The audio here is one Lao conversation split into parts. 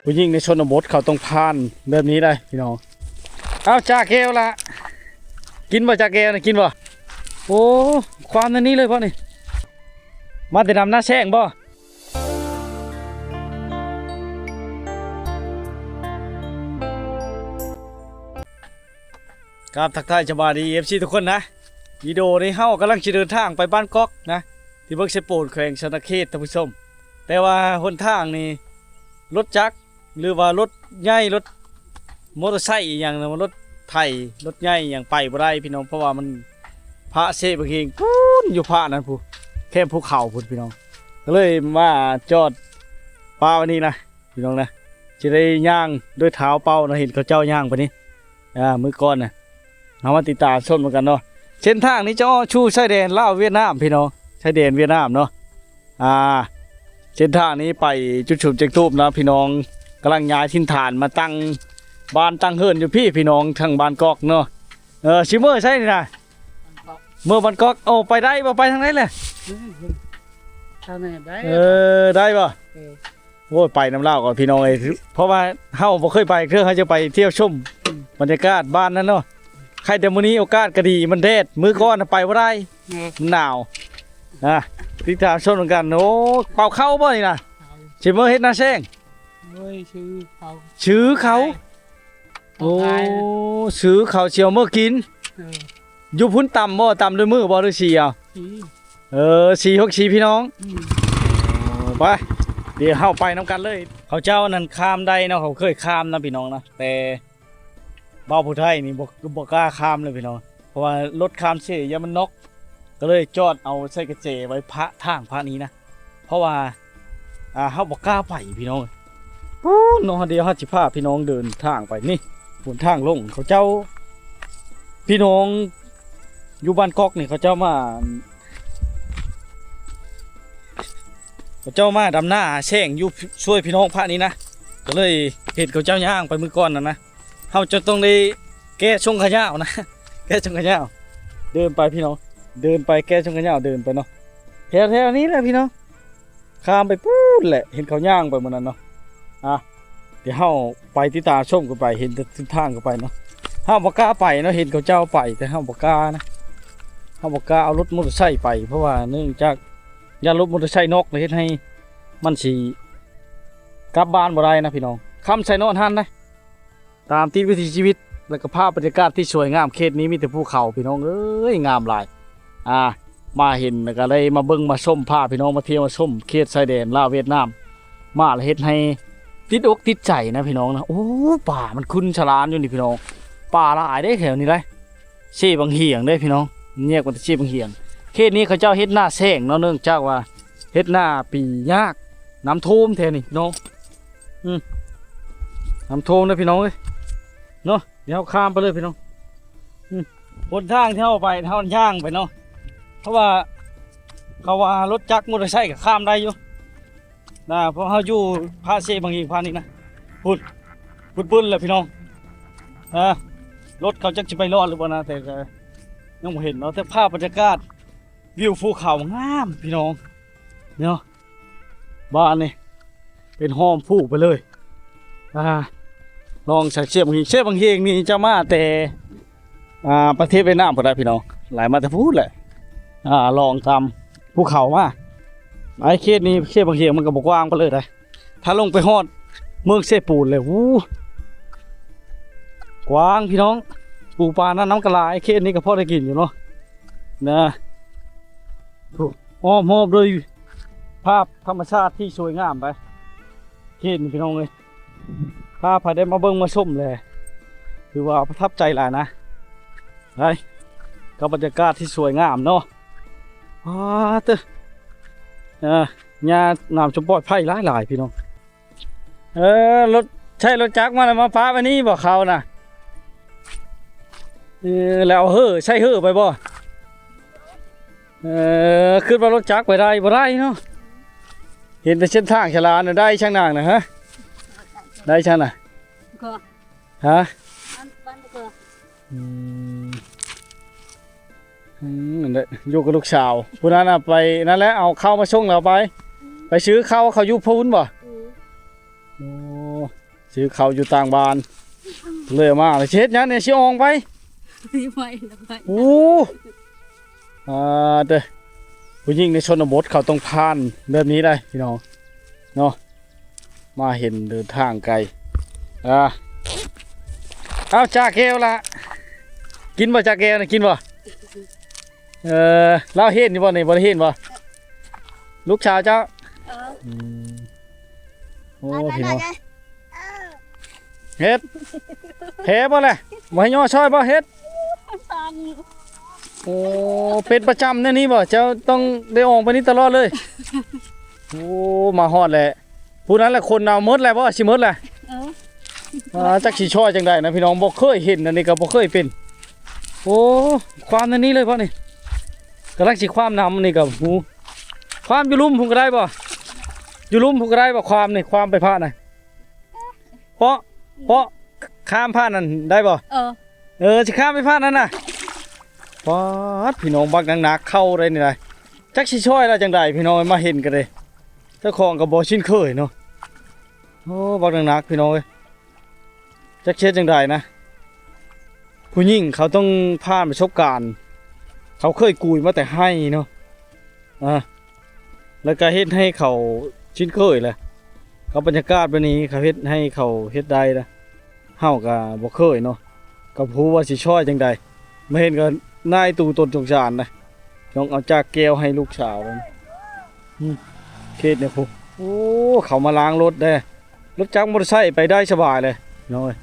ຜູ້ຍິງໃນຊົນນະບົດເຂົາຕ້ອງຜ່ານແບບນີ້ໄດ໋ພີ່ນ້ອງ. ເອົາ ຈາແກ້ວລະ ກິນບໍ່ ຈາແກ້ວນະ ກິນບໍ່? ໂອ້ ຄວາມໃນນີ້ເລີຍບໍ່ນີ້? ມາແຕ່ນຳນາແຊງບໍ່? ກາບທັກທາຍສະບາຍດີ ເອັຟຊີ ທຸກຄົນນະ. ວິດີໂອນີ້ເຮົາກຳລັງຊິເດີນທາງໄປບ້ານກອກນະ ທີ່ເມືອງເຊໂປນ ແຂວງສະຫວັນນະເຂດ ທ່ານຜູ້ຊົມ. ແຕ່ວ່າຫົນທາງນີ້ ລົດຈັກ ຫຼືວ່າລົດໃຫຍ່ ລົດມໍເຕີໄຊອີ່ຫຍັງນະ ລົດໄຖ ລົດໃຫຍ່ອີ່ຫຍັງໄປບໍ່ໄດ້ພີ່ນ້ອງ ເພາະວ່າມັນ ພະເຊບັງເຮງພຸ້ນ ຢູ່ພະນັ້ນພຸ້ນ ແຄມພູເຂົາພຸ້ນພີ່ນ້ອງ. ກໍເລີຍມາຈອດປາໄວ້ນີ້ນະ ພີ່ນ້ອງນະ ຈະໄດ້ຍ່າງດ້ວຍເທົ້າເປົ່າເນາະ. ເຫັນເຂົາເຈົ້າຍ່າງໄປນີ້ ອ່າ ມື້ກ່ອນນະ ເຮົາມາຕິດຕາມຊົມນຳກັນເນາະ. ເສັ້ນທາງນີ້ຈະອອກສູ່ຊາຍແດນລາວຫວຽດນາມພີ່ນ້ອງ ຊາຍແດນຫວຽດນາມເນາະ. ອ່າ ເສັ້ນທາງນີ້ໄປຈຸດຊົມແຈງທູບນະພີ່ນ້ອງ ກຳລັງຍ້າຍຖິ່ນຖານມາຕັ້ງບ້ານຕັ້ງເຮືອນຢູ່ພີ້ພີ່ນ້ອງ ທາງບ້ານກອກເນາະ. ເອີ ຊິເມືອໃສນີ້ນະ? ເມືອບ້ານກອກ. ໂອ້ ໄປໄດ້ບໍ່? ໄປທາງໃດແຫຼະ? ທາງນີ້ໄດ້. ເອີ ໄດ້ບໍ່? ເອີ ໂອ້ຍ ໄປນຳລາວກ່ອນພີ່ນ້ອງເອີຍ ເພາະວ່າເຮົາບໍ່ເຄີຍໄປເທື່ອ ເຮົາຈະໄປທ່ຽວຊົມ ອືມ ບັນຍາກາດບ້ານນັ້ນເນາະ. ໃຄແຕ່ມື້ນີ້ໂອກາດກໍດີ ມັນແດດ ມື້ກ່ອນນະໄປບໍ່ໄດ້ ເອີ ມັນໜາວນະ. ຕິດຕາມຊົມນຳກັນ. ໂອ້ ເປົ່າເຂົ້າບໍ່ນີ້ນະ? ເຂົ້າ. ຊິເມືອເຮັດນາແຊງ? ໂອ້ຍ ຊື້ເຂົ້າ ຊື້ເຂົ້າ. ຂາຍ ໂອ້ ຂາຍ ຊື້ເຂົ້າຊິເອົາເມືອກິນ. ເອີ ຢູ່ພຸ້ນຕຳບໍ່? ຕຳດ້ວຍມືບໍ່ ຫຼືສີເອົາ? ສີ ເອີ ສີ ຫົກສີພີ່ນ້ອງ. ອືມ ເອີ ໄປ ດຽວເຮົາໄປນຳກັນເລີຍ. ເຂົາເຈົ້ານັ້ນຂ້າມໄດ້ເນາະ ເຂົາເຄີຍຂ້າມນະພີ່ນ້ອງນະ ແຕ່ ບ່າວຜູ້ໄທນີ້ບໍ່ ບໍ່ກ້າຂ້າມເລີຍພີ່ນ້ອງ ເພາະວ່າລົດຂ້າມເສຢ້ານມັນນັອກ ກໍເລີຍຈອດເອົາໃສ່ກະແຈໄວ້ພະ ທາງພະນີ້ນະ ເພາະວ່າ ອ່າ ເຮົາບໍ່ກ້າໄປພີ່ນ້ອງ. ປູ້ນເນາະ ດຽວເຮົາຊິພາພີ່ນ້ອງເດີນທາງໄປນີ້ ຫົນທາງລົງ. ເຂົາເຈົ້າ ພີ່ນ້ອງຢູ່ບ້ານກອກນີ້ ເຂົາເຈົ້າມາ ເຂົາເຈົ້າມາດຳນາແຊງຢູ່ຊ່ວຍພີ່ນ້ອງພະນີ້ນະ ກໍເລີຍເຫັນເຂົາເຈົ້າຍ່າງໄປມື້ກ່ອນນັ້ນນະ. ເຮົາຈະຕ້ອງໄດ້ແກ້ຊົງຂະຍາວນະ ແກ້ຊົງຂະຍາວ ເດີນໄປພີ່ນ້ອງ ເດີນໄປແກ້ຊົງຂະຍາວ ເດີນໄປເນາະ ແຖວໆນີ້ແຫຼະພີ່ນ້ອງ ຂ້າມໄປພຸ້ນແຫຼະ ເຫັນເຂົາຍ່າງໄປມື້ນັ້ນເນາະ. ອ່ະ ດຽວເຮົາໄປຕິດຕາມຊົມກັນໄປ ເຫັນແຕ່ເສັ້ນທາງກັນໄປເນາະ. ເຮົາບໍ່ກ້າໄປເນາະ ເຫັນເຂົາເຈົ້າໄປ ແຕ່ເຮົາບໍ່ກ້ານະ ເຮົາບໍ່ກ້າເອົາລົດມໍເຕີໄຊໄປ ເພາະວ່າເນື່ອງຈາກຢ້ານລົດມໍເຕີໄຊນັອກ ແລ້ວເຮັດໃຫ້ມັນຊິກັບບ້ານບໍ່ໄດ້ນະພີ່ນ້ອງ ຄ່ຳໃສ່ນອນຫັ້ນນະ. ຕາມຕິດວິຖີຊີວິດ ແລະກະພາບບັນຍາກາດທີ່ສວຍງາມ. ເຂດນີ້ມີແຕ່ພູເຂົາພີ່ນ້ອງເອີຍ ງາມຫຼາຍ. ອ່າ ມາເຫັນແລ້ວກະໄດ້ມາເບິ່ງມາຊົມ ພາພີ່ນ້ອງມາທ່ຽວມາຊົມເຂດຊາຍແດນລາວຫວຽດນາມ ມາແລ້ວເຮັດໃຫ້ຕິດອົກຕິດໃຈນະພີ່ນ້ອງນະ. ໂອ້ ປາມັນຂຶ້ນສະຫຼານຢູ່ນີ້ພີ່ນ້ອງ ປາຫຼາຍເດ້ແຖວນີ້ໄດ໋. ເຊບັງຫຽງເດ້ພີ່ນ້ອງ ແຍກມາແຕ່ເຊບັງຫຽງ. ເຂດນີ້ເຂົາເຈົ້າເຮັດນາແຊງເນາະ ເນື່ອງຈາກວ່າເຮັດນາປີຍາກ ນ້ຳຖ້ວມແຖວນີ້ພີ່ນ້ອງ. ອືມ ນ້ຳຖ້ວມເດີພີ່ນ້ອງເອີຍເນາະ. ດຽວເຮົາຂ້າມໄປເລີຍພີ່ນ້ອງ. ອືມ ຫົນທາງທີ່ເຮົາໄປ ເຮົາຍ່າງໄປເນາະ ເພາະວ່າເຂົາວ່າລົດຈັກມໍເຕີໄຊກໍຂ້າມໄດ້ຢູ່ນະ ເພາະເຮົາຢູ່ພະເຊບັງເຮງພານີ້ນະ. ພຸ້ນ ປຶ້ນໆແລ້ວພີ່ນ້ອງ. ອ່າ ລົດເຂົາຈັກຊິໄປລອດຫຼືບໍ່ນະ ແຕ່ກໍຍັງບໍ່ເຫັນເນາະ. ແຕ່ພາບບັນຍາກາດ ວິວພູເຂົາງາມພີ່ນ້ອງເນາະ. ບ້ານນີ້ເປັນຫ້ອມພູໄປເລີຍ. ອ່າ ລອງໃສ່ເຊບັງເຮງ ເຊບັງເຮງນີ້ຈະມາແຕ່ ອ່າ ປະເທດຫວຽດນາມພຸ້ນນະພີ່ນ້ອງ ໄຫຼມາແຕ່ພຸ້ນແຫຼະ. ອ່າ ລອງຕາມພູເຂົາມາ. ໄອ້ເຂດນີ້ເຊບັງເຮງມັນກໍບໍ່ກວ້າງປານໃດ. ຖ້າລົງໄປຮອດເມືອງເຊໂປນແລ້ວ ໂອ້ ກວ້າງພີ່ນ້ອງ ປູປານານຳກໍຫຼາຍ. ເຂດນີ້ກໍພໍໄດ້ກິນຢູ່ເນາະ ນະ. ໂອ້ ອ້ອມຮອບໂດຍພາບທຳມະຊາດທີ່ສວຍງາມໄປ ເຂດນີ້ພີ່ນ້ອງເອີຍ. ຖ້າໃຜໄດ້ມາເບິ່ງມາຊົມແລ້ວ ຖືວ່າປະທັບໃຈຫຼາຍນະ ໄດ້ ກັບບັນຍາກາດທີ່ສວຍງາມເນາະ. ປາດເຕີ ເອີ ຫຍ້າໜາມຊົມປອດໄຜ່ຫຼາຍໆ ພີ່ນ້ອງ. ເອີ ລົດ ໃຊ້ລົດຈັກມາແລ້ວມາປະໄວ້ນີ້ບໍ່ ເຂົານະ? ເອີ ແລ້ວເຮີ ໃຊ້ເຮີໄປບໍ່? ເອີ ຄິດວ່າລົດຈັກໄປໄດ້ ບໍ່ໄດ້ເນາະ. ເຫັນແຕ່ເສັ້ນທາງສະຫຼານນະ ໄດ້ຊ່າງນາງນະ ຮະ? ໄດ້ຊ່າງນະ? ກໍ ຮະ? ອັນ ອັນກໍ ອືມ ອືມ ນັ້ນແຫຼະ ຢູ່ກັບລູກສາວ ຜູ້ນັ້ນນະ ໄປນັ້ນແຫຼະ ເອົາເຂົ້າມາສົ່ງແລ້ວໄປ ອືມ ໄປຊື້ເຂົ້າ ເຂົາຢູ່ພຸ້ນບໍ່? ອືມ ໂອ້ ຊື້ເຂົ້າຢູ່ຕ່າງບ້ານ ເລີຍມາ ຊິເຮັດຫຍັງນີ້ ຊິອອກໄປ? ໄປແລ້ວໄປ. ໂອ້ ອ່າເດີ ຜູ້ຍິງໃນຊົນນະບົດເຂົາຕ້ອງຜ່ານແບບນີ້ໄດ໋ພີ່ນ້ອງເນາະ ມາເຫັນເດີນທາງໄກ. ອ່າ ເອົາ ຈາແກ້ວລະ ກິນບໍ່? ຈາແກ້ວນະ ກິນບໍ່? ເອີ ລາວເຫັນຢູ່ບໍ່ນີ້? ບໍ່ໄດ້ເຫັນບໍ່? ລູກສາວເຈົ້າ? ເອີ ອືມ ໂອ້ ໄປ ໄປ ພີ່ນ້ອງ ໄປ ເຮັດ ແພ້ບໍ່ແຫຼະ? ບໍ່ໃຫ້ຍໍຊ່ອຍບໍ່? ເຮັດ ໂອ້ ເປັນປະຈຳແນວນີ້ບໍ່? ເຈົ້າຕ້ອງໄດ້ອອກໄປນີ້ຕະຫຼອດເລີຍ. ໂອ້ ມາຮອດແລ້ວ ຜູ້ນັ້ນແຫຼະ ຄົນເອົາໝົດແລ້ວບໍ່? ຊິໝົດແລ້ວ. ເອີ ອ່າ ຈັກຊິຊ່ອຍຈັ່ງໃດນະພີ່ນ້ອງ ບໍ່ເຄີຍເຫັນ ອັນນີ້ກໍບໍ່ເຄີຍເປັນ. ໂອ້ ຄວາມໃນນີ້ເລີຍບໍ່ນີ້? ກຳລັງຊິຄວາມນຳນີ້ກໍ ຫູ ຄວາມຢູ່ລຸ່ມພຸ້ນກໍໄດ້ບໍ່? ຢູ່ລຸ່ມພຸ້ນກໍໄດ້ບໍ່? ຄວາມນີ້ ຄວາມໄປພະນະ ເປາະ ເປາະ ຂ້າມພະນັ້ນໄດ້ບໍ່? ເອີ ເອີ ຊິຂ້າມໄປພະນັ້ນນະ. ປາດ ພີ່ນ້ອງ ບັກໜັກໆ ເຂົ້າໄດ້ນີ້ໄດ໋. ຈັກຊິຊ່ອຍລະຈັ່ງໃດ ພີ່ນ້ອງ ມາເຫັນກໍໄດ້ ເຈົ້າຂອງກໍບໍ່ຊິນເຄີຍເນາະ. ໂອ້ ບັກໜັກໆ ພີ່ນ້ອງເອີຍ ຈັກເຮັດຈັ່ງໃດນະ. ຜູ້ຍິງເຂົາຕ້ອງຜ່ານປະສົບການ ເຂົາເຄີຍກຸຍມາແຕ່ໄຮ່ເນາະ ອ່າ ແລ້ວກໍເຮັດໃຫ້ເຂົາຊິນເຄີຍແຫຼະ ກັບບັນຍາກາດແບບນີ້ ເຂົາເຮັດໃຫ້ເຂົາເຮັດໄດ້ນະ. ເຮົາກໍບໍ່ເຄີຍເນາະ ກໍບໍ່ຮູ້ວ່າຊິຊ່ອຍຈັ່ງໃດ ມາເຫັນກໍໜ້າເອັນດູຕົນສົງສານນະ. ນ້ອງເອົາຈາກແກ້ວໃຫ້ລູກສາວ ອືມ ເຂດນີ້ພຸ້ນ. ໂອ້ ເຂົາມາລ້າງລົດເດ້ ລົດຈັກມໍເຕີໄຊໄປໄດ້ສະບາຍເລີຍ ນ້ອງເອີຍ.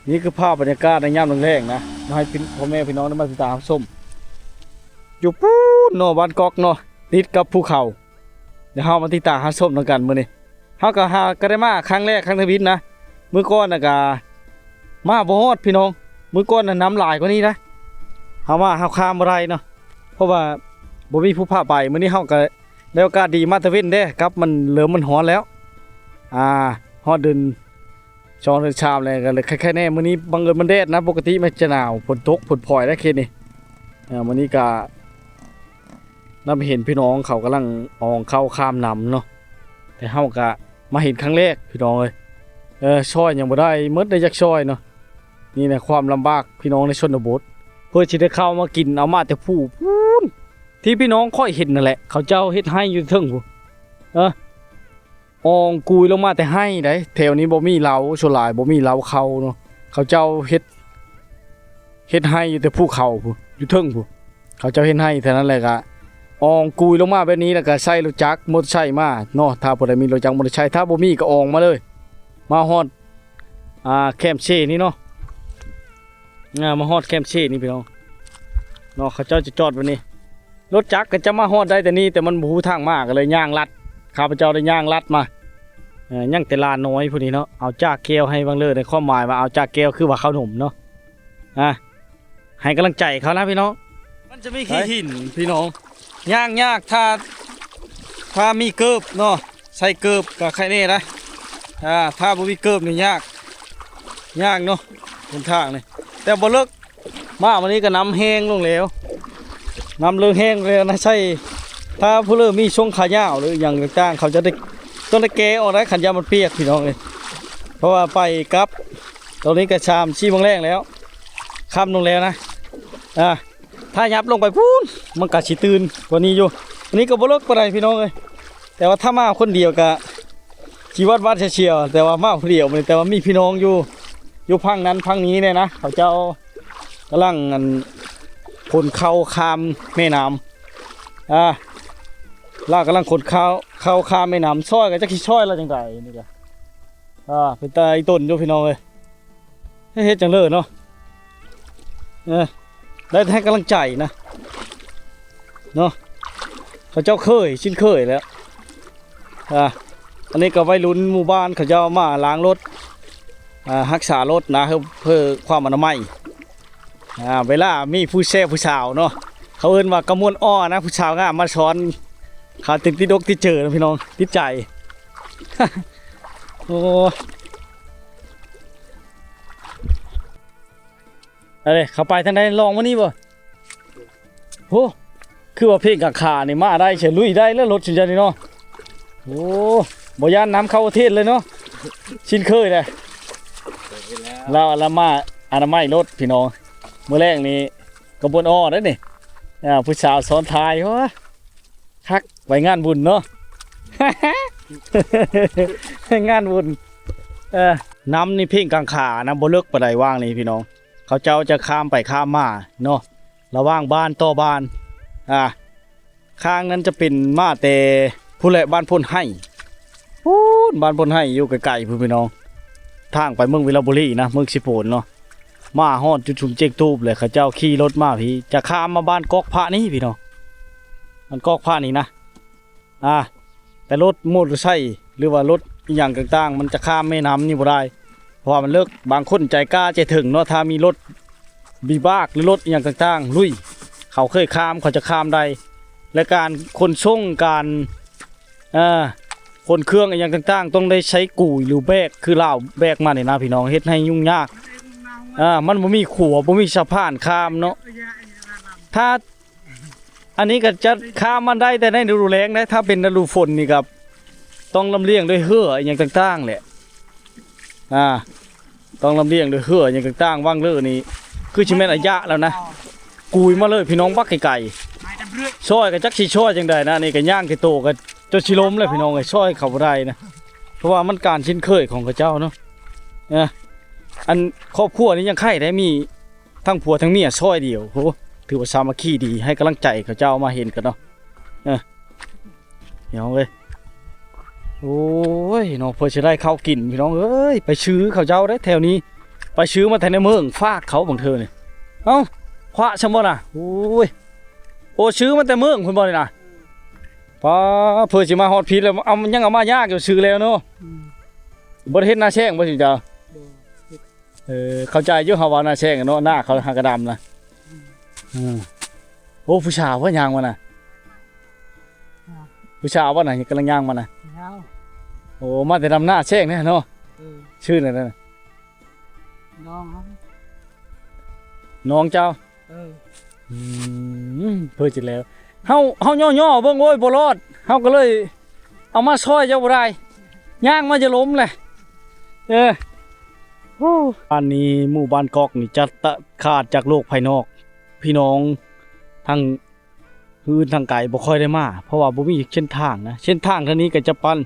ນີ້ຄືພາບບັນຍາກາດໃນຍາມແລງໆນະ ມາໃຫ້ພີ່ ພໍ່ແມ່ພີ່ນ້ອງໄດ້ມາຕິດຕາມຮັບຊົມ. ຢູ່ພຸ້ນເນາະ ບ້ານກອກເນາະ ຕິດກັບພູເຂົາ. ດຽວເຮົາມາຕິດຕາມຮັບຊົມນຳກັນມື້ນີ້. ເຮົາກໍຫາ ກໍໄດ້ມາຄັ້ງແລກ ຄັ້ງທຳອິດນະ. ມື້ກ່ອນນະກະມາບໍ່ຮອດພີ່ນ້ອງ ມື້ກ່ອນນະນ້ຳຫຼາຍກວ່ານີ້ນະ. ເຮົາມາ ເຮົາຂ້າມບໍ່ໄດ້ເນາະ ເພາະວ່າບໍ່ມີຜູ້ພາໄປ. ມື້ນີ້ເຮົາກໍໄດ້ໂອກາດດີມາຕາເວັນເດ້ ກັບມັນເລີ່ມມັນຮ້ອນແລ້ວ ອ່າ ຮອດເດືອນ ສອງເດືອນສາມແລ້ວ ກໍເລີຍໄຄໆແດ່. ມື້ນີ້ບັງເອີນມັນແດດນະ ປົກກະຕິມັນຈະໜາວ ຝົນຕົກຝົນພອຍໄດ໋ເຂດນີ້. ເອີ ມື້ນີ້ກະນຳເຫັນພີ່ນ້ອງເຂົາກຳລັງອອງເຂົ້າຂ້າມນຳເນາະ ແຕ່ເຮົາກະມາເຫັນຄັ້ງແລກພີ່ນ້ອງເອີຍ. ເອີ ຊ່ອຍຫຍັງບໍ່ໄດ້ໝົດ ໄດ້ຈັກຊ່ອຍເນາະ. ນີ້ແຫຼະຄວາມລຳບາກພີ່ນ້ອງໃນຊົນນະບົດ ເພື່ອຊິໄດ້ເຂົ້າມາກິນເອົາມາແຕ່ພູພຸ້ນ ທີ່ພີ່ນ້ອງຂ້ອຍເຫັນນັ້ນແຫຼະ ເຂົາເຈົ້າເຮັດໄຮ່ຢູ່ເທິງພຸ້ນ ເອີ ອອງກຸຍລົງມາແຕ່ໄຮ່ໃດ໋. ແຖວນີ້ບໍ່ມີເລົາ ສ່ວນຫຼາຍບໍ່ມີເລົາເຂົ້າເນາະ. ເຂົາເຈົ້າເຮັດ ເຮັດໄຮ່ຢູ່ແຕ່ພູເຂົາພຸ້ນ ຢູ່ເທິງພຸ້ນ. ເຂົາເຈົ້າເຮັດໄຮ່ເທົ່ານັ້ນແຫຼະ ກະອອງກຸຍລົງມາແບບນີ້ ແລ້ວກະໃຊ້ລົດຈັກມໍເຕີໄຊມາເນາະ. ຖ້າຜູ້ໃດມີລົດຈັກມໍເຕີໄຊ ຖ້າບໍ່ມີກໍອອງມາເລີຍ ມາຮອດ ອ່າ ແຄມເຊນີ້ເນາະ. ອ່າ ມາຮອດແຄມເຊນີ້ພີ່ນ້ອງເນາະ ເຂົາເຈົ້າຈະຈອດແບບນີ້. ລົດຈັກກໍຈະມາຮອດໄດ້ແຕ່ນີ້ ແຕ່ມັນບໍ່ຮູ້ທາງມາ ກໍເລີຍຍ່າງລັດ. ຂ້າພະເຈົ້າໄດ້ຍ່າງລັດມາ ເອີ ຍັງແຕ່ລານນ້ອຍພຸ້ນນີ້ເນາະ. ເອົາຈາກແກ້ວໃຫ້ບັງເລີ ໃນຄວາມໝາຍວ່າເອົາຈາກແກ້ວ ຄືວ່າເຂົ້າໜົມເນາະ ອ່າ ໃຫ້ກຳລັງໃຈເຂົານະພີ່ນ້ອງ. ມັນຈະມີຂີ້ຫີນພີ່ນ້ອງ ຍ່າງຍາກ ຖ້າ ຖ້າມີເກີບເນາະ ໃສ່ເກີບກໍໄຄແນ່ນະ. ອ່າ ຖ້າບໍ່ມີເກີບນີ້ຍາກ ຍາກເນາະ ຫົນທາງນີ້ ແຕ່ບໍ່ເລິກ. ມາມື້ນີ້ກໍນ້ຳແຫ້ງລົງແລ້ວ ນ້ຳເລີ່ມແຫ້ງແລ້ວນະ. ໃສ່ ຖ້າຜູ້ເລີມີຊ່ວງຂາຍາວ ຫຼືຫຍັງຕ່າງໆ ເຂົາຈະໄດ້ ຕ້ອງໄດ້ແກະອອກໄດ໋ ຄັນຢ້ານມັນປຽກພີ່ນ້ອງເອີຍ. ເພາະວ່າໄປກັບ ຕອນນີ້ກໍສາມສີ່ໂມງແລງແລ້ວ ຄ່ຳລົງແລ້ວນະ. ອ່າ ຖ້າຫຍັບລົງໄປພຸ້ນ ມັນກໍຊິຕື່ນກວ່ານີ້ຢູ່. ອັນນີ້ກໍບໍ່ເລິກປານໃດພີ່ນ້ອງເອີຍ ແຕ່ວ່າຖ້າມາຄົນດຽວກໍຊິວັດໆຊຽວໆ ແຕ່ວ່າມາຜູ້ດຽວມື້ນີ້ ແຕ່ວ່າມີພີ່ນ້ອງຢູ່ ຢູ່ຝັ່ງນັ້ນຝັ່ງນີ້ແດ່ນະ. ເຂົາເຈົ້າກຳລັງ ອັນ ຂົນເຂົ້າຂ້າມແມ່ນ້ຳ ອ່າ ລາວກຳລັງຂົນເຂົ້າ ເຂົ້າຂ້າມແມ່ນ້ຳ. ຊ່ອຍກໍຈັກຊິຊ່ອຍລາວຈັ່ງໃດນີ້ກໍ ອ່າ ເປັນຕາອີ່ຕົນຢູ່ພີ່ນ້ອງເອີຍ. ເຮັດຫຍັງເລີເນາະ ເອີ ໄດ້ແຕ່ໃຫ້ກຳລັງໃຈນະເນາະ. ເຂົາເຈົ້າເຄີຍ ຊິນເຄີຍແລ້ວ. ອ່າ ອັນນີ້ກໍໄວລຸ້ນໝູ່ບ້ານ ເຂົາເຈົ້າມາລ້າງລົດ ອ່າ ຮັກສາລົດນະ ເພື່ອ ເພື່ອຄວາມອະນາໄມ. ອ່າ ເວລາມີຜູ້ແຊວຜູ້ສາວເນາະ ເຂົາເອີ້ນວ່າກະມ່ວນອໍ້ນະ ຜູ້ສາວງາມມາສອນ ເຂົາຈຶ່ງຕິດອົກຕິດເຈີນະພີ່ນ້ອງ ຕິດໃຈ. ໂອ້ ເອົາເດ້ ເຂົ້າໄປທາງໃດ ລອງມານີ້ບໍ່? ໂຫ ຄືວ່າເພງກາງຄານີ້ມາໄດ້ ສະລຸຍໄດ້ແລ້ວລົດຊຸມເຈົ້ານີ້ເນາະ. ໂອ້ ບໍ່ຢ້ານນ້ຳເຂົ້າປະເທດເລີຍເນາະ. ຊິນເຄີຍນະ. ເຄີຍແລ້ວ ລາວລະມາອະນາໄມລົດພີ່ນ້ອງ. ມື້ແລງນີ້ກະບວນອໍເດ້ນີ້ ອ່າ ຜູ້ສາວຊ້ອນທ້າຍ. ໂອ້ ຄັກ ໄປງານບຸນເນາະ ໄປງານບຸນ. ເອີ ນ້ຳນີ້ເພງກາງຂານະ ບໍ່ເລິກປານໃດຫວ່າງນີ້ພີ່ນ້ອງ. ເຂົາເຈົ້າຈະຂ້າມໄປຂ້າມມາເນາະ ລະຫວ່າງບ້ານຕໍ່ບ້ານ. ອ່າ ຂ້າງນັ້ນຈະເປັນມາແຕ່ພຸ້ນແຫຼະ ບ້ານໂພນໄຮ ພຸ້ນ ບ້ານໂພນໄຮຢູ່ໄກໆພຸ້ນພີ່ນ້ອງ. ທາງໄປເມືອງວິລະບູລີນະ ເມືອງເຊໂປນເນາະ. ມາຮອດຈຸດຊຸມເຈັກຕູບເລີຍ ເຂົາເຈົ້າຂີ່ລົດມາພີ້ ຈະຂ້າມມາບ້ານກອກພະນີ້ພີ່ນ້ອງ ບ້ານກອກພະນີ້ນະ. ອ່າ ແຕ່ລົດມໍເຕີໄຊ ຫຼືວ່າລົດອີ່ຫຍັງຕ່າງໆ ມັນຈະຂ້າມແມ່ນ້ຳນີ້ບໍ່ໄດ້ ເພາະວ່າມັນເລິກ. ບາງຄົນໃຈກ້າໃຈເຖິງເນາະ ຖ້າມີລົດວິບາກ ຫຼືລົດອີ່ຫຍັງຕ່າງໆ ລຸຍ ເຂົາເຄີຍຂ້າມ ເຂົາຈະຂ້າມໄດ້. ແລະ ການຂົນສົ່ງ ການ ເອີ ຂົນເຄື່ອງອີ່ຫຍັງຕ່າງໆ ຕ້ອງໄດ້ໃຊ້ກຸຍ ຫຼືແບກ ຄືລາວແບກມານີ້ນະພີ່ນ້ອງ ເຮັດໃຫ້ຫຍຸ້ງຍາກ. ອ່າ ມັນບໍ່ມີຂົວ ບໍ່ມີສະພານຂ້າມເນາະ. ຖ້າ ອັນນີ້ກໍຈະຂ້າມມັນໄດ້ແຕ່ໃນລະດູແລ້ງເດ້. ຖ້າເປັນລະດູຝົນນີ້ກໍຕ້ອງລຳລຽງດ້ວຍເຮືອອີ່ຫຍັງຕ່າງໆແຫຼະ. ອ່າ ຕ້ອງລຳລຽງດ້ວຍເຮືອຫຍັງຕ່າງໆ. ຫວ່າງເລີນີ້ຄືຊິແມ່ນໄລຍະແລ້ວນະ ກຸຍມາເລີຍພີ່ນ້ອງ ບັກໄກໆ. ຊ່ອຍກໍຈັກຊິຊ່ອຍຈັ່ງໃດນະ ນີ້ກໍຍ່າງແຕ່ໂຕກໍຈົນຊິລົ້ມແລ້ວພີ່ນ້ອງເອີຍ. ຊ່ອຍເຂົາບໍ່ໄດ້ນະ ເພາະວ່າມັນການຊິນເຄີຍຂອງເຂົາເຈົ້າເນາະ. ເອີ ອັນຄອບຄົວນີ້ຍັງໄຄໄດ້ ມີທັງຜົວທັງເມຍຊ່ອຍດຽວ. ໂຫ ຖືວ່າສາມັກຄີດີ ໃຫ້ກຳລັງໃຈເຂົາເຈົ້າມາເຫັນກັນເນາະ. ເອີ ພີ່ນ້ອງເອີຍ ໂອ້ຍເນາະ ເພື່ອຊິໄດ້ເຂົ້າກິນພີ່ນ້ອງເອີຍ. ໄປຊື້ເຂົາເຈົ້າໄດ້ແຖວນີ້ ໄປຊື້ມາແຕ່ໃນເມືອງ ຝາກເຂົາບາງເທື່ອນີ້. ເອົ້າ ຄວະຊຳບໍ່ນະ. ໂອ້ຍ ໂອ້ ຊື້ມາແຕ່ເມືອງພຸ້ນບໍ່ນີ້ນະ. ປ້າ ເພື່ອຊິມາຮອດພີ້ແລ້ວ ເອົາ ຍັງເອົາມາຍາກຢູ່ ຊື້ແລ້ວເນາະ. ອືມ ບໍ່ໄດ້ເຮັດນາແຊງບໍ່ຊິເຈົ້າ? ບໍ່ ເອີ ເຂົ້າໃຈຢູ່ ເຮົາວ່ານາແຊງເນາະ ນາເຂົາຫາກະດຳນະ. ອືມ ເອີ ໂອ້ ຜູ້ສາວວ່າຍ່າງມານະ. ຮະ ຜູ້ສາວວ່ານະ ກຳລັງຍ່າງມານະ. ໂອ້ ມາແຕ່ດຳນາແຊງແທ້ເນາະ. ເອີ ຊື່ນັ້ນນະ ນ້ອງເຮົາ ນ້ອງເຈົ້າ. ເອີ ອືມ ເພີດຈິກແລ້ວ ເຮົາ ເຮົາຍໍ້ໆເບິ່ງ ໂອ້ຍ ບໍ່ລອດ ເຮົາກໍເລີຍເອົາມາຊ່ອຍເຈົ້າບໍ່ໄດ້ ຍ່າງມາຈະລົ້ມແຫຼະ. ເອີ ໂອ້ ບ້ານນີ້ ໝູ່ບ້ານກອກນີ້ຈະຕັດຂາດຈາກໂລກພາຍນອກ ພີ່ນ້ອງທາງອື່ນທາງໄກບໍ່ຄ່ອຍໄດ້ມາ ເພາະວ່າບໍ່ມີເສັ້ນທາງນະ. ເສັ້ນທາງທາງນີ້ກໍຈະປັນ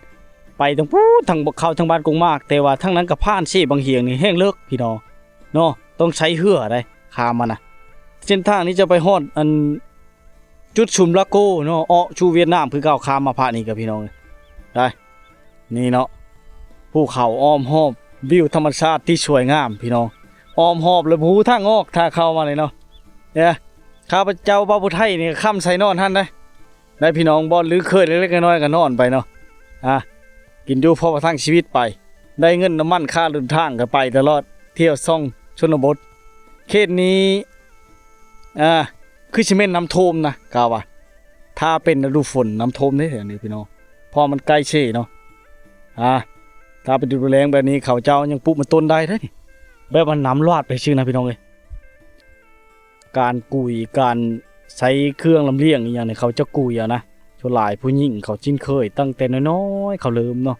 ໄປທາງພຸ້ນ ທາງເຂົ້າທາງບ້ານກົງໝາກ ແຕ່ວ່າທາງນັ້ນກໍຜ່ານເຊບັງຫຽງນີ້ແຮ່ງເລິກ ພີ່ນ້ອງເນາະ ຕ້ອງໃຊ້ເຮືອໄດ໋ ຂ້າມມານະ. ເສັ້ນທາງນີ້ຈະໄປຮອດອັນ ຈຸດຊຸມລາໂກເນາະ ເອາະສູ່ຫວຽດນາມຄືເກົ່າ ຂ້າມມາພາກນີ້ກໍພີ່ນ້ອງເອີຍ ໄດ້ ນີ້ເນາະ ພູເຂົາອ້ອມຮອບ ວິວທຳມະຊາດທີ່ສວຍງາມພີ່ນ້ອງ ອ້ອມຮອບແລ້ວບໍ່ຮູ້ທາງອອກ ຖ້າເຂົ້າມານີ້ເນາະ. ເອີ ຂ້າພະເຈົ້າບ່າວຜູ້ໄທນີ້ຄ້ຳໃສ່ນອນຫັ້ນໄດ໋ ໄດ້ພີ່ນ້ອງ ບ່ອນລຶ້ງເຄີຍເລັກໆນ້ອຍໆກໍນອນໄປເນາະ ອ່າ ກິນຢູ່ພໍປະທັງຊີວິດໄປ ໄດ້ເງິນນ້ຳມັນຄ່າເດີນທາງກໍໄປຕະຫຼອດ ທ່ຽວຊ່ອງຊົນນະບົດ. ເຂດນີ້ ອ່າ ຄືຊິແມ່ນນ້ຳຖ້ວມນະ ກະວ່າ ຖ້າເປັນລະດູຝົນນ້ຳຖ້ວມເດ້ແຖວນີ້ພີ່ນ້ອງ ເພາະມັນໃກ້ເຊເນາະ. ອ່າ ຖ້າເປັນລະດູແລ້ງແບບນີ້ ເຂົາເຈົ້າຍັງປູກມັນຕົ້ນໄດ້ເດ້ນີ້ ແບບວ່ານ້ຳຫຼວດໄປຊື່ນະພີ່ນ້ອງເອີຍ. ການກຸຍ ການໃຊ້ເຄື່ອງລຳລຽງອີ່ຫຍັງນີ້ ເຂົາຈະກຸຍເອົານະ ສ່ວນຫຼາຍຜູ້ຍິງເຂົາຊິນເຄີຍຕັ້ງແຕ່ນ້ອຍໆ ເຂົາເລີ່ມເນາະ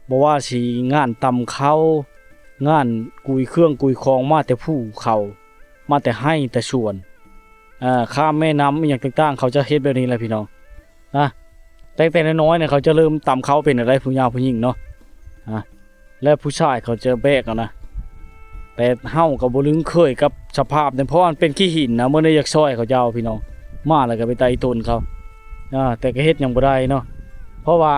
ບໍ່ວ່າຊິງານຕຳເຂົ້າ ງານກຸຍເຄື່ອງກຸຍຂອງ ມາແຕ່ພູເຂົາ ມາແຕ່ໄຮ່ແຕ່ສວນ ເອີ ຂ້າມແມ່ນ້ຳອີ່ຫຍັງຕ່າງໆ ເຂົາຈະເຮັດແບບນີ້ແຫຼະພີ່ນ້ອງນະ. ຕັ້ງແຕ່ນ້ອຍໆນີ້ ເຂົາຈະເລີ່ມຕຳເຂົ້າເປັນແລ້ວໄດ໋ ຜູ້ຍາວຜູ້ຍິງເນາະ ອ່າ ແລະ ຜູ້ຊາຍເຂົາຈະແບກເອົານະ. ແຕ່ເຮົາກໍບໍ່ລຶ້ງເຄີຍກັບສະພາບນັ້ນ ເພາະວ່າມັນເປັນຂີ້ຫີນນະ ມື້ນີ້ຢາກຊ່ອຍເຂົາເຈົ້າພີ່ນ້ອງ ມາແລ້ວກໍໄປໄຕ່ຕົນເຂົາ ອ່າ ແຕ່ກໍເຮັດຫຍັງບໍ່ໄດ້ເນາະ ເພາະວ່າ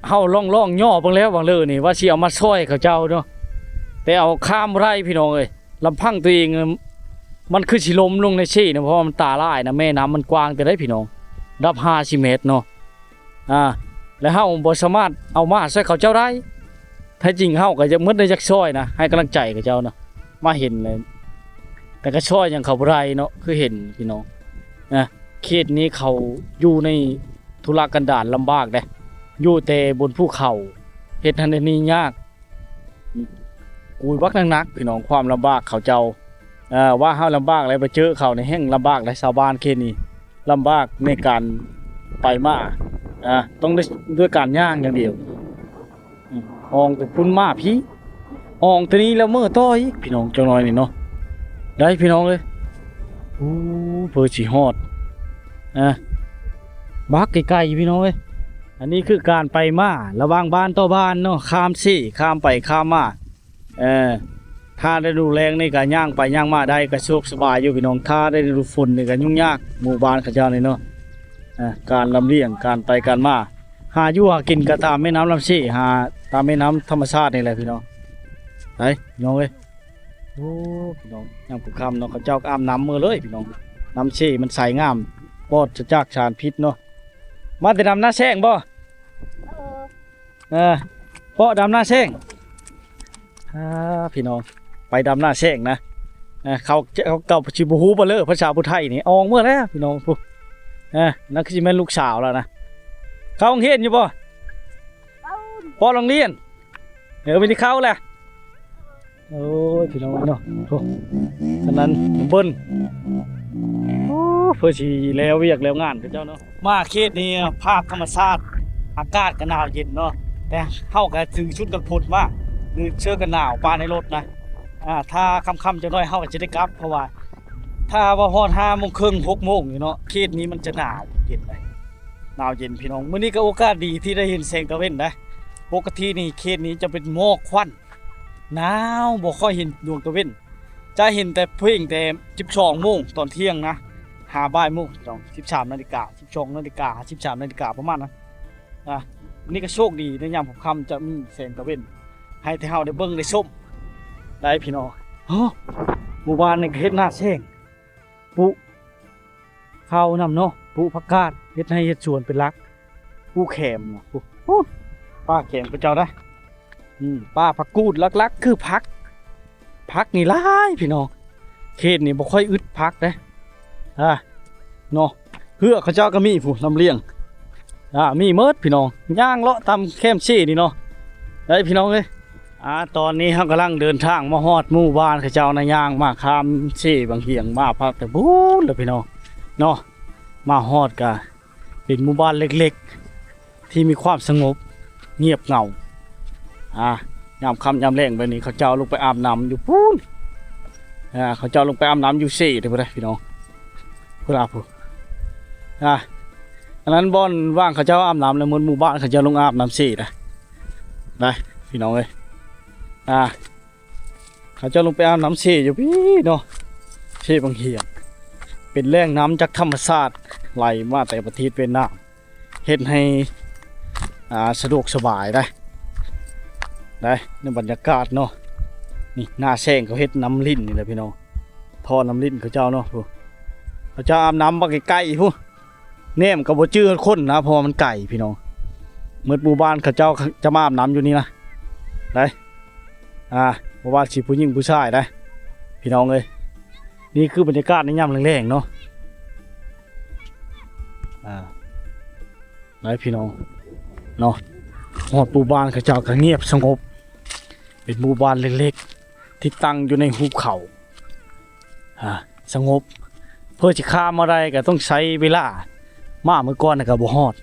ເຮົາລອງໆຍໍເບິ່ງແລ້ວຫວ່າງເລີນີ້ ວ່າຊິເອົາມາຊ່ອຍເຂົາເຈົ້າເນາະ ແຕ່ເອົາຂ້າມບໍ່ໄດ້ພີ່ນ້ອງເອີຍ. ລຳພັງຕົວເອງ ມັນຄືຊິລົ້ມລົງໃນເຊເນາະ ເພາະວ່າມັນຕາຫຼາຍນະ ແມ່ນ້ຳມັນກວ້າງແຕ່ໃດ໋ພີ່ນ້ອງ ດັບຫ້າສິບແມັດເນາະ ອ່າ ແລະ ເຮົາບໍ່ສາມາດເອົາມາຊ່ອຍເຂົາເຈົ້າໄດ້. ແທ້ຈິງເຮົາກໍຢາກໝົດແນວຢາກຊ່ອຍນະ ໃຫ້ກຳລັງໃຈເຂົາເຈົ້າເນາະ ມາເຫັນແລ້ວ ແຕ່ກໍຊ່ອຍຫຍັງເຂົາບໍ່ໄດ້ເນາະ ຄືເຫັນພີ່ນ້ອງນະ ເຂດນີ້ເຂົາຢູ່ໃນ ທຸລະກັນດານລຳບາກເດ້ ຢູ່ແຕ່ບົນພູເຂົາ ເຮັດຫັ້ນເຮັດນີ້ຍາກ ໂອ້ຍ ບັກໜັກໆ ພີ່ນ້ອງ ຄວາມລຳບາກເຂົາເຈົ້າ ເອີ ວ່າເຮົາລຳບາກແລ້ວໄປເຈີເຂົານີ້ແຮ່ງລຳບາກເດ້. ຊາວບ້ານເຂດນີ້ລຳບາກໃນການໄປມາ ເອີ ຕ້ອງໄດ້ ດ້ວຍການຍ່າງຢ່າງດຽວ. ອອງແຕ່ພຸ້ນມາພີ້ ອອງແຕ່ນີ້ແລ້ວເມືອຕໍ່ອີກ ພີ່ນ້ອງ. ຈັກໜ້ອຍນີ້ເນາະ ໄດ້ພີ່ນ້ອງເອີຍ. ໂອ້ ເພື່ອຊິຮອດ ອ່າ ບັກໄກໆ ພີ່ນ້ອງເອີຍ. ອັນນີ້ຄືການໄປມາລະຫວ່າງບ້ານຕໍ່ບ້ານເນາະ ຂ້າມເຊ ຂ້າມໄປຂ້າມມາ. ເອີ ຖ້າໄດ້ດູແລງນີ້ກະຍ່າງໄປຍ່າງມາໄດ້ ກະສະດວກສະບາຍຢູ່ພີ່ນ້ອງ. ຖ້າໄດ້ດູຝົນນີ້ກະຫຍຸ້ງຍາກ ໝູ່ບ້ານເຂົາເຈົ້ານີ້ເນາະ. ເອີ ການລຳລຽງ ການໄປການມາ ຫາຢູ່ຫາກິນກະຕາມແມ່ນ້ຳລຳເຊ ຫາຕາມແມ່ນ້ຳທຳມະຊາດນີ້ແຫຼະພີ່ນ້ອງ. ໄປພີ່ນ້ອງເອີຍ. ໂອ້ ພີ່ນ້ອງ ຍາມຄ່ຳເນາະ ເຂົາເຈົ້າກະອາບນ້ຳເມືອເລີຍພີ່ນ້ອງ. ນ້ຳເຊມັນໃສງາມ ປອດຈາກສານພິດເນາະ. ມາແຕ່ດຳນາແຊງບໍ່? ເອີ ເອີ ເປາະດຳນາແຊງ. ອ່າ ພີ່ນ້ອງ ໄປດຳນາແຊງນະ. ເອີ ເຂົາ ເຂົາ ເຂົາຊິບໍ່ຮູ້ບໍ່ເລີ ພາສາຜູ້ໄທນີ້ ອອງເມືອແລ້ວພີ່ນ້ອງ. ພຸ້ນ ເອີ ນັ້ນຄືຊິແມ່ນລູກສາວລາວນະ. ເຂົ້າໂຮງຮຽນຢູ່ບໍ່? ເຂົ້າ ເປາະໂຮງຮຽນ. ເອີ ມີແຕ່ເຂົ້າແຫຼະ. ໂອ້ຍ ພີ່ນ້ອງເນາະ ໂອ້ ອັນນັ້ນເບິ່ງ ໂອ້ ເພື່ອຊິແລ້ວວຽກແລ້ວງານເຂົາເຈົ້າເນາະ. ມາເຂດນີ້ພາບທຳມະຊາດ ອາກາດກະໜາວເຢັນເນາະ ແຕ່ເຮົາກະຖືຊຸດກັນຝົນມາ ຫຼືເສື້ອກັນໜາວປະໃນລົດນະ. ອ່າ ຖ້າຄ່ຳໆຈັກໜ້ອຍເຮົາກະຈະໄດ້ກັບ ເພາະວ່າຖ້າວ່າຮອດຫ້າໂມງເຄິ່ງ ຫົກໂມງນີ້ເນາະ ເຂດນີ້ມັນຈະໜາວເຢັນເດ ໜາວເຢັນພີ່ນ້ອງ. ມື້ນີ້ກະໂອກາດດີທີ່ໄດ້ເຫັນແສງຕາເວັນເດ. ປົກກະຕິນີ້ເຂດນີ້ຈະເປັນໝອກຄວັນ ໜາວ ບໍ່ຄ່ອຍເຫັນດວງຕາເວັນ ຈະເຫັນແຕ່ພຽງແຕ່ສິບສອງໂມງຕອນທ່ຽງນະ ຫາບ່າຍໂມງ ສິບສາມນາລິກາ ສິບສອງນາລິກາ ສິບສາມນາລິກາ ປະມານນັ້ນ. ອ່າ ນີ້ກະໂຊກດີໃນຍາມຄ່ຳໆຈະມີແສງຕາເວັນ ໃຫ້ແຕ່ເຮົາໄດ້ເບິ່ງໄດ້ຊົມໄດ້ພີ່ນ້ອງ. ໂອ້ ໝູ່ບ້ານນີ້ກະເຮັດນາແຊງ ປູກ ເຂົ້ານຳເນາະ ປູກຜັກກາດ ເຮັດໄຮ່ເຮັດສວນເປັນຫຼັກ ປູກແຂມນະ. ໂອ້ ປ່າແຂມເຂົາເຈົ້າໄດ໋. ອືມ ປ່າຜັກກູດ ຫຼັກໆຄືຜັກ ຜັກນີ້ຫຼາຍພີ່ນ້ອງ. ເຂດນີ້ບໍ່ຄ່ອຍອຶດຜັກເດ້ ອ່າ ເນາະ. ເຮືອເຂົາເຈົ້າກະມີພຸ້ນ ລຳລຽງ ອ່າ ມີໝົດພີ່ນ້ອງ. ຍ່າງເລາະຕາມແຄມເຊນີ້ເນາະ ໄດ້ພີ່ນ້ອງເອີຍ. ອ່າ ຕອນນີ້ເຮົາກຳລັງເດີນທາງມາຮອດໝູ່ບ້ານເຂົາເຈົ້ານະ ຍ່າງມາຂ້າມເຊບັງຫຽງ ມາພັກແຕ່ພຸ້ນລະພີ່ນ້ອງເນາະ. ມາຮອດກະເປັນໝູ່ບ້ານເລັກໆ ທີ່ມີຄວາມສະຫງົບງຽບເຫງົາ. ອ່າ ຍາມຄ່ຳຍາມແລງແບບນີ້ ເຂົາເຈົ້າລົງໄປອາບນ້ຳຢູ່ພຸ້ນ. ອ່າ ເຂົາເຈົ້າລົງໄປອາບນ້ຳຢູ່ເຊເດີ ພຸ້ນເດີພີ່ນ້ອງ ພຸ້ນລະ ພຸ້ນ. ອ່າ ອັນນັ້ນບ່ອນວ່າງເຂົາເຈົ້າອາບນ້ຳ ແລ້ວໝົດໝູ່ບ້ານເຂົາເຈົ້າລົງອາບນ້ຳເຊໄດ໋ ໄດ໋ພີ່ນ້ອງເອີຍ. ອ່າ ເຂົາເຈົ້າລົງໄປອາບນ້ຳເຊຢູ່ພີ້ເນາະ ເຊບັງຫຽງ ເປັນແຫຼ່ງນ້ຳຈາກທຳມະຊາດ ໄຫຼມາແຕ່ປະເທດຫວຽດນາມ ເຮັດໃຫ້ ອ່າ ສະດວກສະບາຍໄດ໋ ໄດ້ ໃນບັນຍາກາດເນາະ. ນີ້ນາແຊງເຂົາເຮັດນ້ຳລິນນີ້ແຫຼະພີ່ນ້ອງ ທໍ່ນ້ຳລິນເຂົາເຈົ້າເນາະ. ພຸ້ນ ເຂົາເຈົ້າອາບນ້ຳບັກໄກໆພຸ້ນ ແນມກະບໍ່ຈື່ຄົນນະ ເພາະວ່າມັນໄກພີ່ນ້ອງ. ໝົດໝູ່ບ້ານເຂົາເຈົ້າຈະມາອາບນ້ຳຢູ່ນີ້ນະ ໄດ້ ອ່າ ບໍ່ວ່າຊິຜູ້ຍິງຜູ້ຊາຍໄດ໋ ພີ່ນ້ອງເອີຍ. ນີ້ຄືບັນຍາກາດໃນຍາມແລງໆເນາະ ອ່າ ໄດ້ພີ່ນ້ອງເນາະ. ຮອດໝູ່ບ້ານເຂົາເຈົ້າກະງຽບສະຫງົບ ເປັນໝູ່ບ້ານເລັກໆ ທີ່ຕັ້ງຢູ່ໃນຫຸບເຂົາ ອ່າ ສະຫງົບ ເພື່ອຊິຂ້າມມາໄດ້ກະຕ້ອງໃຊ້ເວລາ ມາມື້ກ່ອນນະກະບໍ່ຮອດ.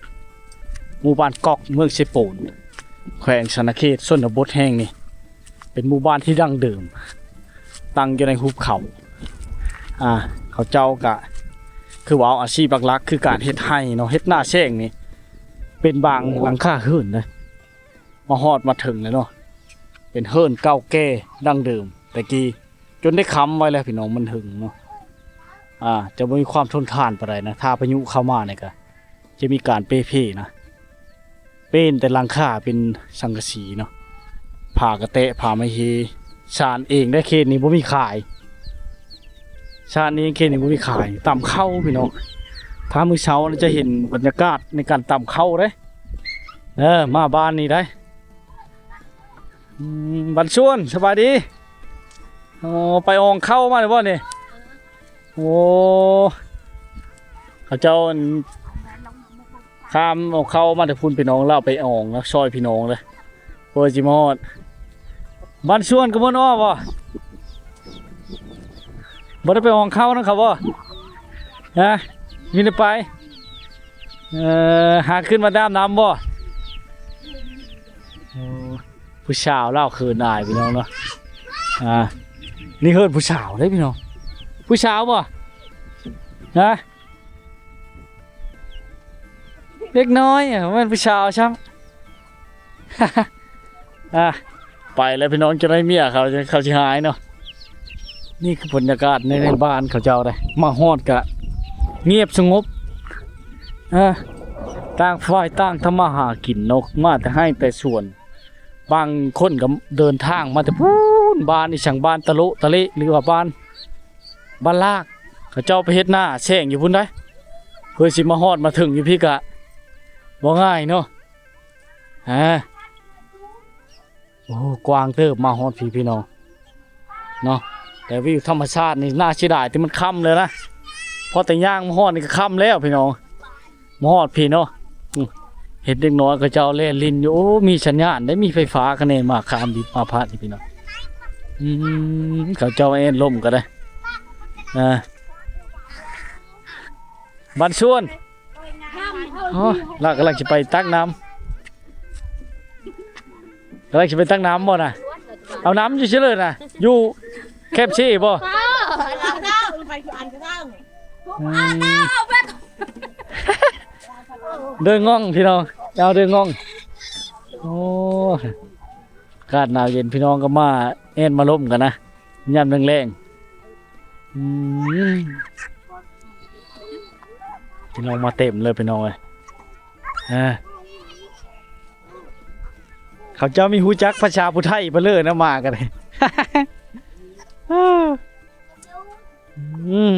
ໝູ່ບ້ານກອກ ເມືອງເຊໂປນ ແຂວງສະຫວັນນະເຂດ ຊົນນະບົດແຫ່ງນີ້ ເປັນໝູ່ບ້ານທີ່ດັ້ງເດີມ ຕັ້ງຢູ່ໃນຫຸບເຂົາ. ອ່າ ເຂົາເຈົ້າກະຄືວ່າເອົາອາຊີບຫຼັກໆຄືການເຮັດໄຮ່ເນາະ ເຮັດນາແຊງນີ້ ເປັນບາງຫຼັງຄາເຮືອນເດ້. ມາຮອດມາເຖິງແລ້ວເນາະ ເປັນເຮືອນເກົ່າແກ່ດັ້ງເດີມແຕ່ກີ້ ຈົນໄດ້ຄ້ຳໄວ້ແລ້ວພີ່ນ້ອງ ມັນເຖິງເນາະ. ອ່າ ຈະບໍ່ມີຄວາມທົນທານປານໃດນະ ຖ້າພາຍຸເຂົ້າມານີ້ກະຈະມີການເປ່ເພນະ. ເປັນແຕ່ຫຼັງຄາເປັນສັງກະສີເນາະ ຜ້າກະແຕະ ຜ້າໄມ້ເຮ ສານເອງໄດ້. ເຂດນີ້ບໍ່ມີຂາຍ ສານເອງ ເຂດນີ້ບໍ່ມີຂາຍ. ຕຳເຂົ້າພີ່ນ້ອງ ຖ້າມື້ເຊົ້າຈະເຫັນບັນຍາກາດໃນການຕຳເຂົ້າເດ້. ເອີ ມາບ້ານນີ້ໄດ້. ອືມ ບັນຊວນ ສະບາຍດີ. ອໍ ໄປອອງເຂົ້າມາແລ້ວບໍ່ນີ້? ໂອ້ ເຂົາເຈົ້າ ອັນ ຂ້າມເອົາເຂົ້າມາແຕ່ພຸ້ນພີ່ນ້ອງ ລາວໄປອອງນະ ຊ່ອຍພີ່ນ້ອງເດ້ ເພື່ອຊິມາຮອດ. ບ້ານສວນກະມ່ວນອ້ອບໍ່? ບໍ່ໄດ້ໄປອອງເຂົ້ານຳເຂົາບໍ່? ຮະ ມີແຕ່ໄປ. ເອີ ຫາຂຶ້ນມາດຳນຳບໍ່? ໂອ້ ຜູ້ສາວລາວເຂີນອາຍພີ່ນ້ອງເນາະ. ອ່າ ນີ້ເຮືອນຜູ້ສາວເດ້ພີ່ນ້ອງ. ຜູ້ສາວບໍ່? ຮະ? ເດັກນ້ອຍ ບໍ່ແມ່ນຜູ້ສາວຊ້ຳ. ອ່າ ໄປແລ້ວພີ່ນ້ອງ ຈະໄດ້ເມຍເຂົາ ເຂົາຊິຫາຍເນາະ. ນີ້ຄືບັນຍາກາດໃນ ໃນບ້ານເຂົາເຈົ້າເດ້. ມາຮອດກະງຽບສະຫງົບ ອ່າ ຕ່າງຝ່າຍຕ່າງທຳມາຫາກິນເນາະ ມາແຕ່ໄຮ່ແຕ່ສວນ. ບາງຄົນກໍເດີນທາງມາແຕ່ພຸ້ນ ບ້ານອີ່ຫຍັງ ບ້ານຕະໂລະຕະເລະ ຫຼືວ່າບ້ານ ບ້ານລາກ ເຂົາເຈົ້າໄປເຮັດນາແຊງຢູ່ພຸ້ນໃດ໋ ເພື່ອຊິມາຮອດມາເຖິງຢູ່ພີ້ກະບໍ່ງ່າຍເນາະ. ອາ ໂອ້ ກວ້າງເຕີບ ມາຮອດພີ້ພີ່ນ້ອງເນາະ. ແຕ່ວິວທຳມະຊາດນີ້ໜ້າເສຍດາຍທີ່ມັນຄ່ຳແລ້ວນະ ເພາະແຕ່ຍ່າງມາຮອດນີ້ກໍຄ່ຳແລ້ວພີ່ນ້ອງ. ມາຮອດພີ້ເນາະ ອືມ ເຫັນເດັກນ້ອຍເຂົາເຈົ້າແລ່ນຫຼິ້ນຢູ່. ໂອ້ ມີສັນຍານໄດ້ ມີໄຟຟ້າຄະແນນມາ ຂ້າມດິບມາພັດນີ້ພີ່ນ້ອງ. ອືມ ເຂົາເຈົ້າແອ່ນລົມກໍໄດ້ ອ່າ ບ້ານສວນ. ໂອ້ ລາວກຳລັງຊິໄປຕັກນ້ຳ ກຳລັງຊິໄປຕັກນ້ຳບໍ່ນະ? ເອົານ້ຳຢູ່ເຊີຍເລີຍນະ ຢູ່ແຄມເຊບໍ່? ອືມ ເດີງ່ອງພີ່ນ້ອງ ເອົາເດີງ່ອງ. ໂອ້ ອາກາດໜາວເຢັນ ພີ່ນ້ອງກໍມາແອ່ນມາລົມກັນນະ ຍາມແລງໆ. ອືມ ພີ່ນ້ອງມາເຕັມເລີຍພີ່ນ້ອງເອີຍ. ເອີ ເຂົາເຈົ້າມີຮູ້ຈັກພາສາຜູ້ໄທເບີດເລີຍນະ ມາກັນ. ອືມ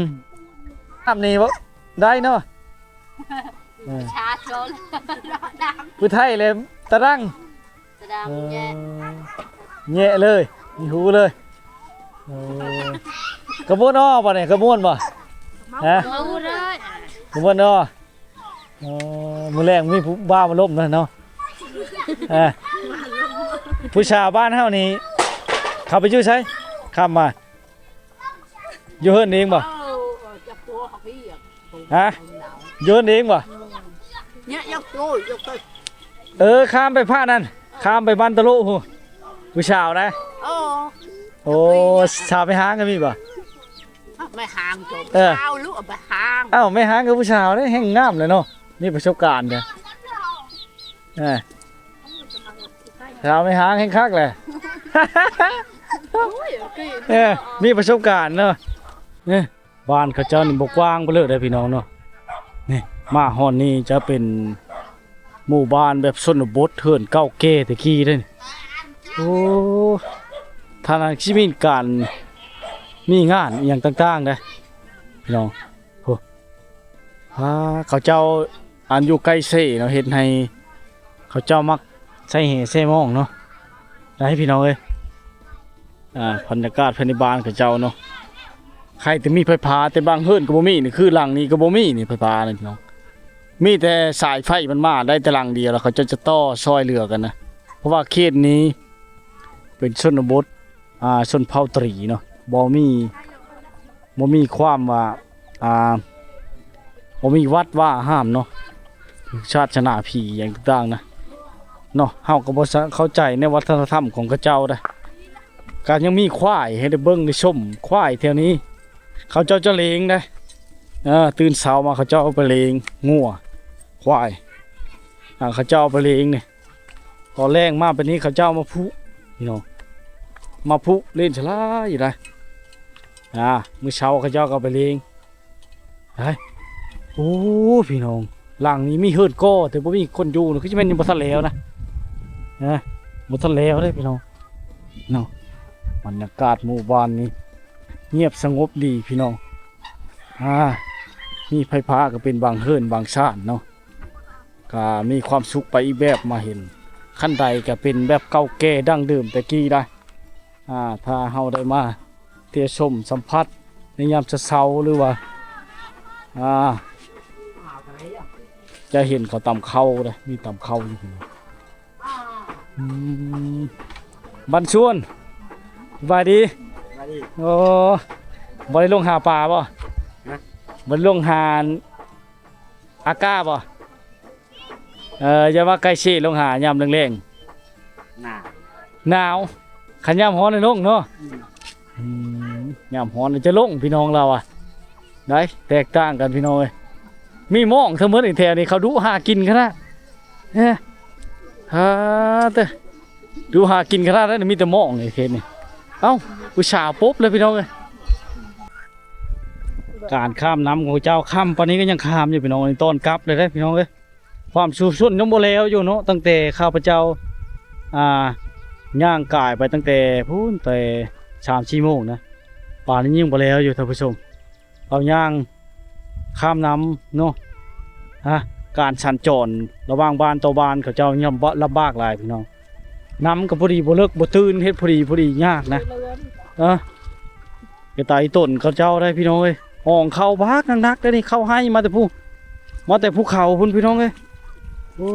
ນ້ຳນີ້ບໍ່ໄດ້ເນາະ. ເອີ ພາສາໂຊນ ຜູ້ໄທເລີຍຕະດັງ. ສະດາ ເອີ ແຍະ ແຍະເລີຍ ມີຫູເລີຍ. ເອີ ກະມ່ວນອໍບໍ່ນີ້ ກະມ່ວນບໍ່? ຮະ ກະມ່ວນເນາະ. ເອີ ມື້ແລງມີຜູ້ບ່າວມາລົມນະເນາະ. ເອີ ຜູ້ສາວບ້ານເຮົານີ້ ເຂົາໄປຢູ່ໃສ? ຂ້າມມາ ຢູ່ເຮືອນເອງບໍ່? ຮະ ຢູ່ເຮືອນເອງບໍ່? ເອີ ຂ້າມໄປພະນັ້ນ ຂ້າມໄປບ້ານຕະໂລະພຸ້ນ ຜູ້ສາວນະ. ໂອ້ ສາວແມ່ຮ້າງກໍມີບໍ່? ແມ່ຮ້າງ ເອີ ສາວລູກແມ່ຮ້າງ. ອ້າວ ແມ່ຮ້າງກັບຜູ້ສາວເດ້ ແຮ່ງງາມແຫຼະເນາະ ມີປະສົບການເດ້. ເອີ ສາວແມ່ຮ້າງແຮ່ງຄັກແຫຼະ. ເອີ ມີປະສົບການເນາະ. ເອີ ບ້ານເຂົາເຈົ້ານີ້ບໍ່ກວ້າງປານເລີຍເດ້ພີ່ນ້ອງເນາະ. ນີ້ ມາຮອດນີ້ຈະເປັນໝູ່ບ້ານແບບຊົນນະບົດ ເຮືອນເກົ່າແກ່ແຕ່ກີ້ເດ້ນີ້. ໂອ້ ທ່ານນັ້ນຊິມີການ ມີງານອີ່ຫຍັງຕ່າງໆເດ້ພີ່ນ້ອງ. ໂອ້ ອາ ເຂົາເຈົ້າ ອັນຢູ່ໃກ້ເຊເນາະ ເຮັດໃຫ້ເຂົາເຈົ້າມັກໃສ່ແຮ່ໃສ່ມອງເນາະ ໄດ້ພີ່ນ້ອງເອີຍ. ອ່າ ບັນຍາກາດພາຍໃນບ້ານເຂົາເຈົ້າເນາະ ໃຄ່ແຕ່ມີໄຟຟ້າ ແຕ່ບາງເຮືອນກໍບໍ່ມີນີ້ ຄືຫຼັງນີ້ກໍບໍ່ມີນີ້ ໄຟຟ້ານີ້ເນາະ. ມີແຕ່ສາຍໄຟມັນມາໄດ້ແຕ່ຫຼັງດຽວ ແລ້ວເຂົາເຈົ້າຈະຕໍ່ຊ່ອຍເຫຼືອກັນນະ ເພາະວ່າເຂດນີ້ເປັນຊົນນະບົດ ອ່າ ຊົນເຜົ່າຕະຫຼີເນາະ ບໍ່ມີ ບໍ່ມີຄວາມວ່າ ອ່າ ບໍ່ມີວັດວາອາຮາມເນາະ ສາສະໜາຜີຫຍັງຕ່າງໆນະເນາະ. ເຮົາກໍບໍ່ເຂົ້າໃຈໃນວັດທະນະທຳຂອງເຂົາເຈົ້າເດ້. ກໍຍັງມີຄວາຍໃຫ້ໄດ້ເບິ່ງໄດ້ຊົມ ຄວາຍແຖວນີ້ ເຂົາເຈົ້າຈະເລງເດ້. ເອີ ຕື່ນເຊົ້າມາເຂົາເຈົ້າເອົາໄປເລງງົວ ຄວາຍ ອ່າ ເຂົາເຈົ້າເອົາໄປເລງນີ້. ຕອນແລງມາແບບນີ້ເຂົາເຈົ້າມາຜຸພີ່ນ້ອງ ມາຜຸຫຼິ້ນສະຫຼາຍຢູ່ໄດ໋. ອ່າ ມື້ເຊົ້າເຂົາເຈົ້າກໍເອົາໄປເລງໄດ໋. ໂອ້ ພີ່ນ້ອງ ຫຼັງນີ້ມີເຮືອນກໍ ແຕ່ບໍ່ມີຄົນຢູ່ນະ ຄືຊິແມ່ນຍັງບໍ່ທັນແລ້ວນະ ນະ ບໍ່ທັນແລ້ວເດ້ພີ່ນ້ອງເນາະ. ບັນຍາກາດໝູ່ບ້ານນີ້ງຽບສະຫງົບດີພີ່ນ້ອງ. ອ່າ ມີໄຟຟ້າກໍເປັນບາງເຮືອນບາງຊານເນາະ. ກະມີຄວາມສຸກໄປອີກແບບ ມາເຫັນຄັນໄດກະເປັນແບບເກົ່າແກ່ດັ້ງເດີມແຕ່ກີ້ໄດ໋. ອ່າ ຖ້າເຮົາໄດ້ມາທ່ຽວຊົມສຳຜັດໃນຍາມເຊົ້າໆ ຫຼືວ່າ ອ່າ ຈະເຫັນເຂົາຕຳເຂົ້າເດ້ ມີຕຳເຂົ້າຢູ່. ອືມ ບັນຊວນ ສະບາຍດີ. ສະບາຍດີ. ໂອ້ ບໍ່ໄດ້ລົງຫາປາບໍ່? ຮະ? ບໍ່ໄດ້ລົງຫາ ອາກ້າບໍ່? ເອີ ຢ່າວ່າໄກ່ເຊ ລົງຫາຍາມແລງໆ ໜາວ ໜາວ ຄັນຍາມຮ້ອນນີ້ລົງເນາະ. ອືມ ຍາມຮ້ອນນີ້ຈະລົງ ພີ່ນ້ອງລາວອະ ໄດ້ແຕກຕ່າງກັນ ພີ່ນ້ອງເອີຍ. ມີໝອງທັງໝົດນີ້ ແຖວນີ້ເຂົາດຸຫາກິນຂະໜາດ ເອີ ຫາແຕ່ ດຸຫາກິນຂະໜາດນັ້ນ ມີແຕ່ໝອງໃນເຂດນີ້. ເອົ້າ ຜູ້ສາວປົບເລີຍ ພີ່ນ້ອງເອີຍ. ການຂ້າມນ້ຳຂອງເຈົ້າ ຄ່ຳປານນີ້ກໍຍັງຂ້າມຢູ່ ພີ່ນ້ອງເອີຍ. ຕອນກັບເລີຍເດ້ ພີ່ນ້ອງເອີຍ. ຄວາມສູ້ຊົນຍັງບໍ່ແລ້ວຢູ່ເນາະ ຕັ້ງແຕ່ຂ້າພະເຈົ້າ ອ່າ ຍ່າງກາຍໄປຕັ້ງແຕ່ພຸ້ນ ແຕ່ສາມສີ່ໂມງນະ ປານນີ້ຍັງບໍ່ແລ້ວຢູ່ ທ່ານຜູ້ຊົມ. ເຮົາຍ່າງຂ້າມນ້ຳເນາະ ຮະ ການສັນຈອນລະຫວ່າງບ້ານຕໍ່ບ້ານ ເຂົາເຈົ້າຍ່ອມລຳບາກຫຼາຍ ພີ່ນ້ອງ. ນ້ຳກໍພໍດີບໍ່ເລິກບໍ່ຕື້ນ ເຮັດພໍດີ ພໍດີຍາກນະ ເອີ. ກະໄຕຕົນເຂົາເຈົ້າໄດ້ ພີ່ນ້ອງເອີຍ. ອອງເຂົ້າບັກໜັກໆ ເດ້ນີ້ ເຂົ້າໄຮ່ມາແຕ່ພູ ມາແຕ່ພູເຂົາພຸ້ນ ພີ່ນ້ອງເອີຍ. ໂອ້